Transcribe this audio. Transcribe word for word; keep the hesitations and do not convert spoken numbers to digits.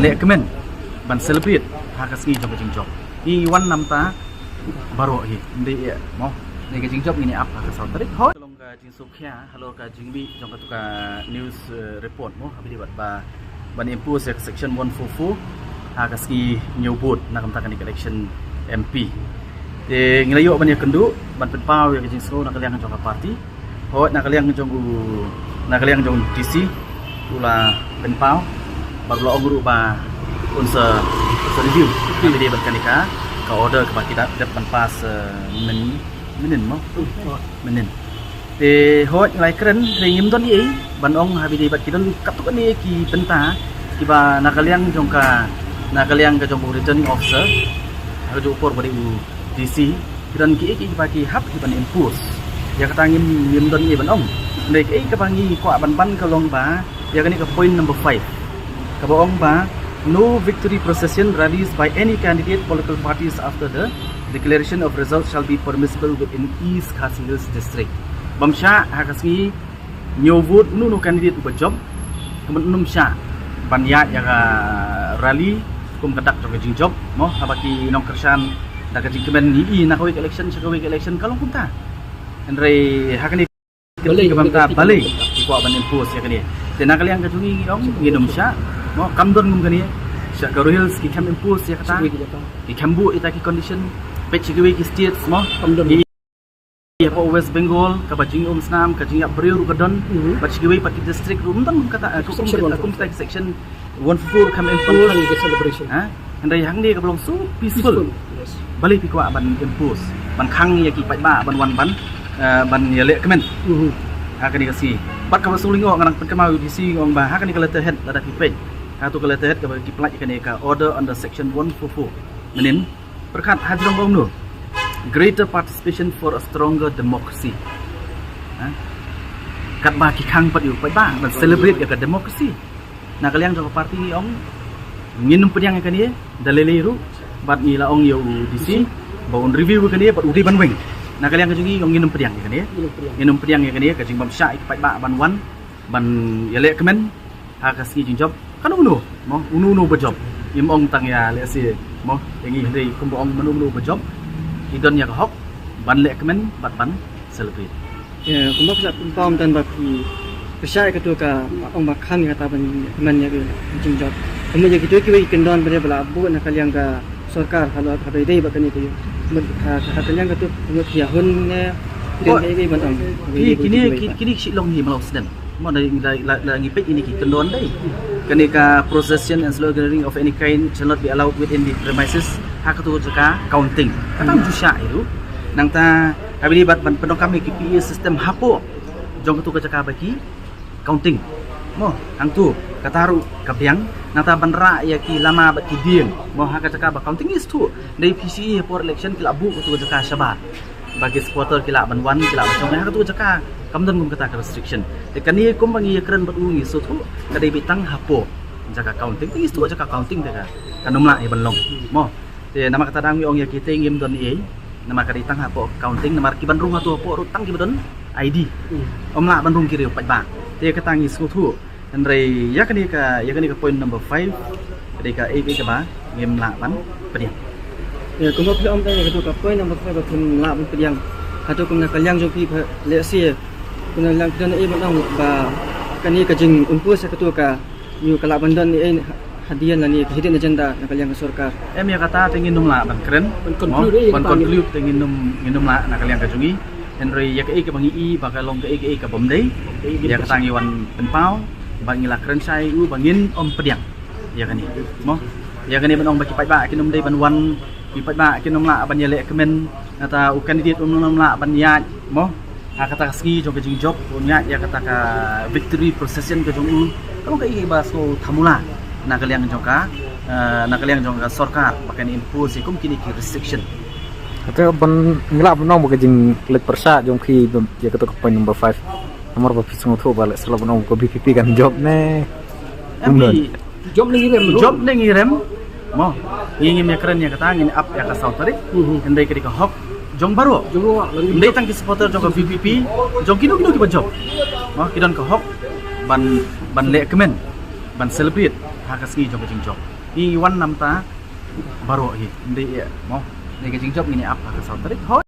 leh kmen ban celebrate ha ka sngi jong ka jingjop. Ngi wan namta baroh hi, ym dei ïa mo, ne ka jingjop ngin ïa ap ha ka saw tarik. Hooid, ka long ka jingsngewkhia halor ka jingmih jong katu ka news, eh, report mo, ha ba dei bad ba ban impose ïa ka section one four four ha ka sngi hynñiew vote na ka bynta kane ka election M P. Te ngi la ïoh ban ïakynduh ban pynpaw ïa ka jingsngew na ka liang jong ka party. Hooid, na ka liang jong u, na ka liang jong u D C u la pynpaw bad u la ong ruh ba un sa, un sa review ha ba dei bad kane ka, ka order kaba ki dep ban pass, eh, myn, mynnin mo, mynnin. Te hooid, ngi la ïakren, te ngim don ei ban ong ha ba dei bad ki don katto katne ki bynta kiba na ka liang jong ka, na ka liang ka jong u returning officer ha ka juh por ba dei u D C, ki don kiei kiei kiba ki hap ki ban impose. Ïa kata ngim, ngim don ei ban ong. Hynrei kaei kaba ngi kwah ban ban ka long ba ïa kane ka point number five, kaba ong ba no victory procession rallies by any candidate, political parties after the declaration of results shall be permissible within East Khasi Hills District. Bym shah ha ka sngi hynñiew vote uno uno candidate uba jop, kumno ym shah ban ïaid ïa ka rally kum ka dak jong ka jingjop mo, haba ki nongkyrshan da ka jingkmen ngi i na kawei ka election sha kawei ka election ka long kumta. Hynrei ha kane ka, balei, kaba mynta balei ki kwah ban impose ïa kane. Te na ka liang ka jong ngi ngi ong ngin ym shah mo, kam don kum kane. Sha Garo Hills ki khlem impose ïa kata, ki khlem buh ïa kita ki condition. Peit sha kiwei ki states mo, kam don. Ïa pdeng West Bengal kaba jingïaumsnam, ka jingïap briew ruh ka don. Mhm. Bad sha kiwei pat ki district ruh ym don kata, eh, kum, section kum, one four four, kum kita ki section one four four khlem impose. Ban khang ïa ki celebration. Ha? Hynrei hangne kaba long so peaceful. Peaceful, yes. Balei phi kwah ban impose, ban khang ïa ki paidbah ban wan ban, eh, ban ïaleh kmen. Mhm. Ha kane ka sngi. Bad kaba sngewlyngngoh, nga nang pynkynmaw ïa u D C, nga ong ba ha kane ka letterhead lada phi peit, ha katu ka letterhead kaba ki pynlait ïa kane ka order under section one four four. Mynnin, pyrkhat hajrong ba ong no, greater participation for a stronger democracy. Ha? Katba ki khang pat ïa u paidbah ban celebrate ïa ka democracy. Na ka liang jong ka party ngi ong ngin ym pdiang ïa kane da lei lei ruh, bad ngi la ong ïa u D C ba un review ïa kane bad u dei ban weng. Na ka liang ka jong ngi ong ngin ym pdiang ïa kane. Ngin ym pdiang. Ngin ym pdiang ïa kane, ka jingbym shah ïa ki paidbah ban wan ban ïaleh kmen ha ka sngi jingjop. Kano kano mo, uno uno ba jop. Ngim ong tang ïa lehse mo, ïa ngi, hynrei kumba ong mano mano ba jop, ki don ïa ka hok ban leh kmen bad ban celebrate. Ïa, kumba phi sa pynpaw mynta ba phi pyrshah ïa katu ka, ong ba khang ïa kata ban leh kmen ïa ka jingjop. Kumba ïa kito kiwei ki kyndon ba dei ba la buh na ka liang ka sorkar halor kaba ïadei bad kane ka, ha, ha ka liang katu, kumba phi ïahun ne phi don kaei kaei ban ong. Kine, kine ki, kine ki shu long hi malau snem. Mo, da, da, da, da ngi peit ïa kine ki kyndon dei. Kane ka procession and slow gathering of any kind shall not be allowed within the premises. Ha katu ka jaka counting. Kata ym ju shah ïa u. Nangta ha ba ïadei bad ban pyndonkam ïa ki P A system hapoh jong katu ka jaka ba ki counting. Mo, hangtu kata ruh ka biang. Nangta ban rah ïa ki lama bad ki dieng. Mo, ha ka jaka ba counting is tu. Dei P C E ha por election ki la buh katu ka jaka shabar. Ba ki supporter ki lah ban wan, ki lah ban shong ha katu ka jaka. Kam don kum kata ka restriction. Te kane kumba ngi ïakren bad u ngi sngewthuh ka dei beit tang hapoh jaka counting. Te ngi sngewthuh jaka counting te ka, kan ym lah ïa ban long. Mo. Te namar kata dang ngi ong ïa ki te ngim don ei. Namar ka dei tang hapoh counting, namar ki ban rung hatu hapoh ruh tang kiba don I D. Hmm. Ym lah ban rung ki riew paidbah. Te kata ngi sngewthuh. Hynrei ïa kane ka, ïa kane ka point number five, ka dei kaei kaei kaba ngim lah ban pdiang. Ïa, kumba phi la ong tang ïa katu ka point number five ba kim lah ban pdiang. Hato kumno ka liang jong phi ba lehse kumno ka liang phi don ei ban ong ba kane ka jing-impose ïa katu ka, ïa ka lah ban don ei hadien lane ka hidden agenda na ka liang ka sorkar. Em, ïa kata te ngin ym lah ban kren. Ban conclude, mo, eh, ban conclude te ngin ym, ngin ym lah na ka liang ka jong ngi. Hynrei ïa kaei kaba ngi i ba ka long kaei kaei ka bym dei. Ïa kata ngi wan pynpaw ba ngi la kren shai u ba ngin ym pdiang ïa kane. Mo. Ïa kane ban ong ba ki paidbah kin ym dei ban wan, ki paidbah kin ym lah ban ïaleh kmen, nangta u candidate um ym lah ban ïaid, mo, ha kata ka sngi jong ka jingjop, un ïaid ïa kata ka victory procession ka jong u. Ka long kaei ba sngewthuh mula na ka liang jong ka, eh, na ka liang jong ka sorkar ba kan impose kum kine ki restriction. Kata ban ngi lah ban ong ba ka jingleit pyrshah jong phi ïa kata ka point number five. Namar ba phi sngewthuh ba lehse lah ban ong ka V P P kan jop ne. Em, um don. Jop ne ngi rem. Jop ne ngi rem. Mo, ngi ngim ïakren ïa kata, ngin ap ïa ka saw tarik. Mhm. Hynrei ka dei ka hok jong baroh. Jong baroh, lane ym dei tang ki supporter jong ka V P P, jong kino kino kiba jop. Mo, ki don ka hok ban, ban leh kmen, ban celebrate. ha ka sngi jong ka jingjop. Ngi wan namar ta baroh hi. Ym dei ïa mo. Ngi ka jingjop ngin ïa ap ha ka saw tarik. Ho,